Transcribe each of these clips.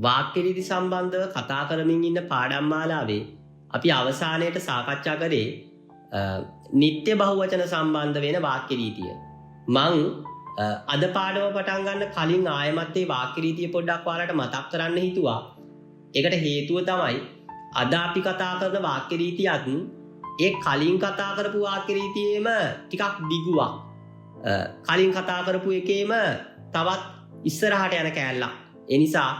වාක්‍ය රීති සම්බන්ධව කතා කරමින් ඉන්න පාඩම් මාලාවේ අපි අවසානයේට සාකච්ඡා කරේ නිත්‍ය බහුවචන සම්බන්ධ වෙන වාක්‍ය රීතිය. මං අද පාඩම පටන් ගන්න කලින් ආයෙමත් ඒ වාක්‍ය රීතිය පොඩ්ඩක් ඔයාලට මතක් කරන්න හිතුවා. ඒකට හේතුව තමයි අද අපි කතා කරන වාක්‍ය රීතියත් ඒ කලින් කතා කරපු වාක්‍ය රීතියේම ටිකක් දිගුවක්. කලින් කතා කරපු එකේම තවත් ඉස්සරහට යන කෑල්ලක්. ඒ නිසා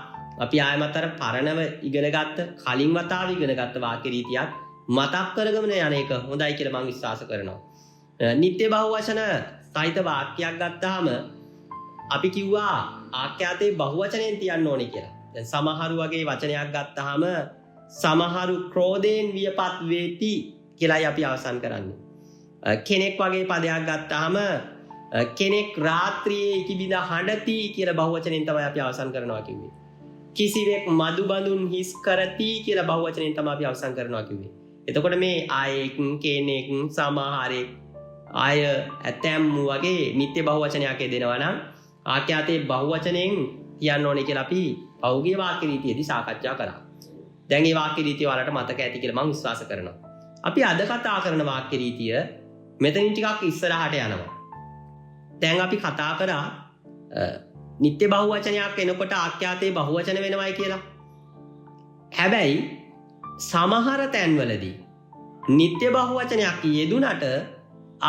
අපි ආයෙමත් අර පරණව ඉගෙනගත්ත කලින් වතාවේ ඉගෙනගත්ත වාක්‍ය රීතියත් මතක් කරගෙන යන එක හොඳයි කියලා මම විශ්වාස කරනවා. නිත්‍ය බහුවචන සහිත වාක්‍යයක් ගත්තාම අපි කිව්වා ආඛ්‍යාතේ බහුවචනයෙන් තියන්න ඕනේ කියලා. දැන් සමහරු වගේ වචනයක් ගත්තාම සමහරු ක්‍රෝධයෙන් වියපත් වේති කියලායි අපි අවසන් කරන්නේ. කෙනෙක් වගේ පදයක් ගත්තාම කෙනෙක් රාත්‍රියේ ඉකිබිඳ හඬති කියලා බහුවචනයෙන් තමයි අපි අවසන් කරනවා කිව්වේ. කිසිවෙක් මදු බඳුන් හිස් කරති කියලා බහුවචනයෙන් තමයි අපි අවසන් කරනවා කිව්වේ. එතකොට මේ අයෙක්, කෙනෙක්, සමහරෙක්, අය, ඇතැම් වගේ නිත්‍ය බහුවචනයක් යෙදෙනවා නම් ආඛ්‍යාතේ බහුවචනයෙන් කියන්න ඕනේ කියලා අපි පහුගිය වාක්‍ය රීතියේදී සාකච්ඡා කරා. දැන් මේ වාක්‍ය රීතිය ඔයාලට මතක ඇති කියලා මම විශ්වාස කරනවා. අපි අද කතා කරන වාක්‍ය රීතිය මෙතනින් ටිකක් ඉස්සරහට යනවා. දැන් අපි කතා කරා නිත්‍ය බහුවචනයක් එනකොට ආඛ්‍යාතේ බහුවචන වෙනවයි කියලා. හැබැයි සමහර තැන්වලදී නිත්‍ය බහුවචනයක් යෙදුනට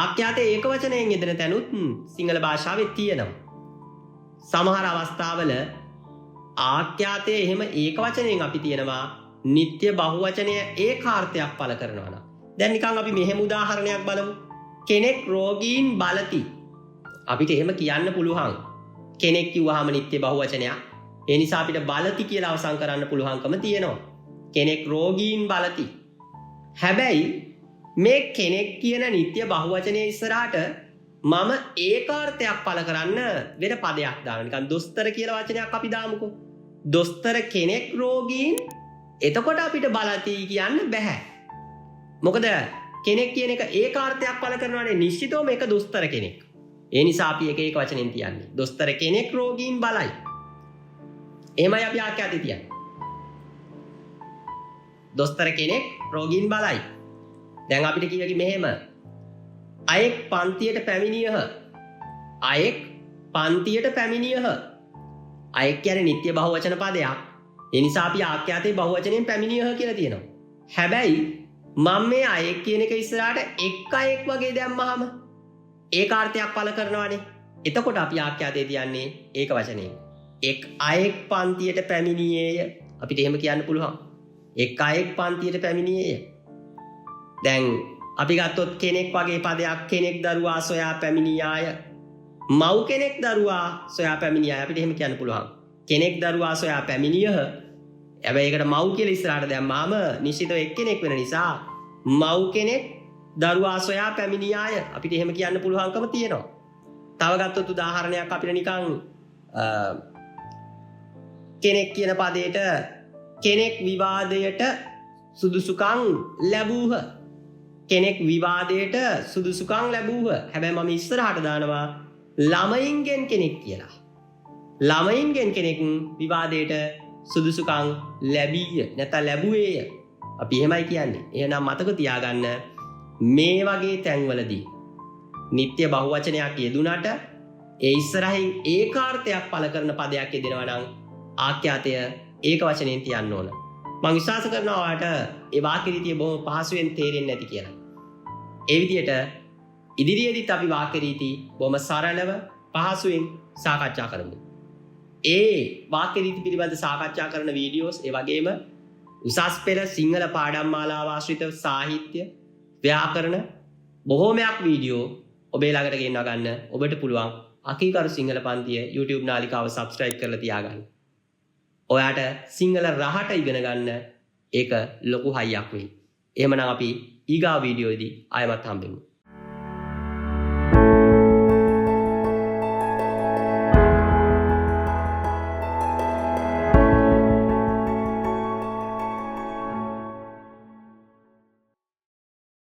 ආඛ්‍යාතේ ඒකවචනයෙන් යෙදෙන තැනුත් සිංහල භාෂාවේ තියෙනවා. සමහර අවස්ථාවල ආඛ්‍යාතේ එහෙම ඒකවචනයෙන් අපි තියෙනවා නිත්‍ය බහුවචනය ඒකාර්ථයක් පළ කරනවා නම්. දැන් නිකන් අපි මෙහෙම උදාහරණයක් බලමු. කෙනෙක් රෝගීන් බලති. අපිට එහෙම කියන්න පුළුවන්. කෙනෙක් කිව්වහම නිත්‍ය බහුවචනයක්. ඒ නිසා අපිට බලති කියලා අවසන් කරන්න පුළුවන්කම තියෙනවා. කෙනෙක් රෝගීන් බලති. හැබැයි මේ කෙනෙක් කියන නිත්‍ය බහුවචනයේ ඉස්සරහට මම ඒකාර්ථයක් පළ කරන්න වෙන පදයක් දානවා. නිකන් දොස්තර කියලා වචනයක් අපි දාමුකෝ. දොස්තර කෙනෙක් රෝගීන්, එතකොට අපිට බලති කියන්න බැහැ. මොකද කෙනෙක් කියන එක ඒකාර්ථයක් පළ කරනවානේ, නිශ්චිතවම ඒක දොස්තර කෙනෙක්. ඒ නිසා අපි එක එක වචනෙන් තියන්නේ. දොස්තර කෙනෙක් රෝගීන් බලයි. එහෙමයි අපි ආඛ්‍යාතය තියන්නේ. දොස්තර කෙනෙක් රෝගීන් බලයි. දැන් අපිට කියකි මෙහෙම. අයෙක් පන්තියට පැමිණියහ. අයෙක් පන්තියට පැමිණියහ. අයෙක් කියන්නේ නිත්‍ය බහුවචන පදයක්. ඒ නිසා අපි ආඛ්‍යාතේ බහුවචනයෙන් පැමිණියහ කියලා තියෙනවා. හැබැයි මම මේ අයෙක් කියන එක ඉස්සරහට එක් අයෙක් වගේ දැම්මහම ඒකාර්ථයක් පළ කරනවානේ. එතකොට අපි ආඛ්‍යාතේ තියන්නේ ඒක වචනයෙන්. එක් අයෙක් පන්තියට පැමිණියේය. අපිට එහෙම කියන්න පුළුවන්. එක් අයෙක් පන්තියට පැමිණියේය. දැන් අපි ගත්තොත් කෙනෙක් වගේ පදයක්, කෙනෙක් දරුවා සොයා පැමිණියාය. මව් කෙනෙක් දරුවා සොයා පැමිණියාය. අපිට එහෙම කියන්න පුළුවන්. කෙනෙක් දරුවා සොයා පැමිණියහ. හැබැයි ඒකට මව් කියලා ඉස්සරහට දැම්මාම නිශ්චිතව එක්කෙනෙක් වෙන නිසා මව් කෙනෙක් දරුවා සොයා පැමිණියාය. අපිට එහෙම කියන්න පුළුවන්කම තියෙනවා. තව ගත්තොත් උදාහරණයක් අපිට නිකන් කෙනෙක් කියන පදයට කෙනෙක් විවාදයට සුදුසුකම් ලැබූහ. කෙනෙක් විවාදයට සුදුසුකම් ලැබූහ. හැබැයි මම ඉස්සරහට දානවා ළමයින්ගෙන් කෙනෙක් කියලා. ළමයින්ගෙන් කෙනෙක් විවාදයට සුදුසුකම් ලැබීය, නැත්නම් ලැබුවේය. අපි එහෙමයි කියන්නේ. එහෙනම් මතක තියාගන්න මේ වගේ තැන්වලදී නිත්‍ය බහුවචනයක් යෙදුනට ඒ ඉස්සරහින් ඒකාර්ථයක් පළ කරන පදයක් යෙදෙනවා නම් ආඛ්‍යාතය ඒක වචනයෙන් තියන්න ඕන. මං විශ්වාස කරනවා ඔයාලට ඒ වාක්‍ය රීතිය බොහොම පහසුවෙන් තේරෙන්නේ නැති කියලා. ඒ විදිහට ඉදිරියේදීත් අපි වාක්‍ය රීති බොහොම සරලව පහසුවෙන් සාකච්ඡා කරමු. ඒ වාක්‍ය රීති පිළිබඳ සාකච්ඡා කරන වීඩියෝස්, ඒ වගේම උසස් පෙළ සිංහල පාඩම් මාලාව ආශ්‍රිත සාහිත්‍ය, ව්‍යාකරණ බොහෝමයක් වීඩියෝ ඔබේ ළඟට ගෙන්වා ගන්න ඔබට පුළුවන් අකීකරු සිංහල පන්තිය YouTube නාලිකාව සබ්ස්ක්‍රයිබ් කරලා තියාගන්න. ඔයාට සිංහල රහට ඉගෙන ගන්න ඒක ලොකු හයියක් වෙයි. එහෙමනම් අපි ඊගා වීඩියෝවේදී ආයෙමත් හම්බෙමු.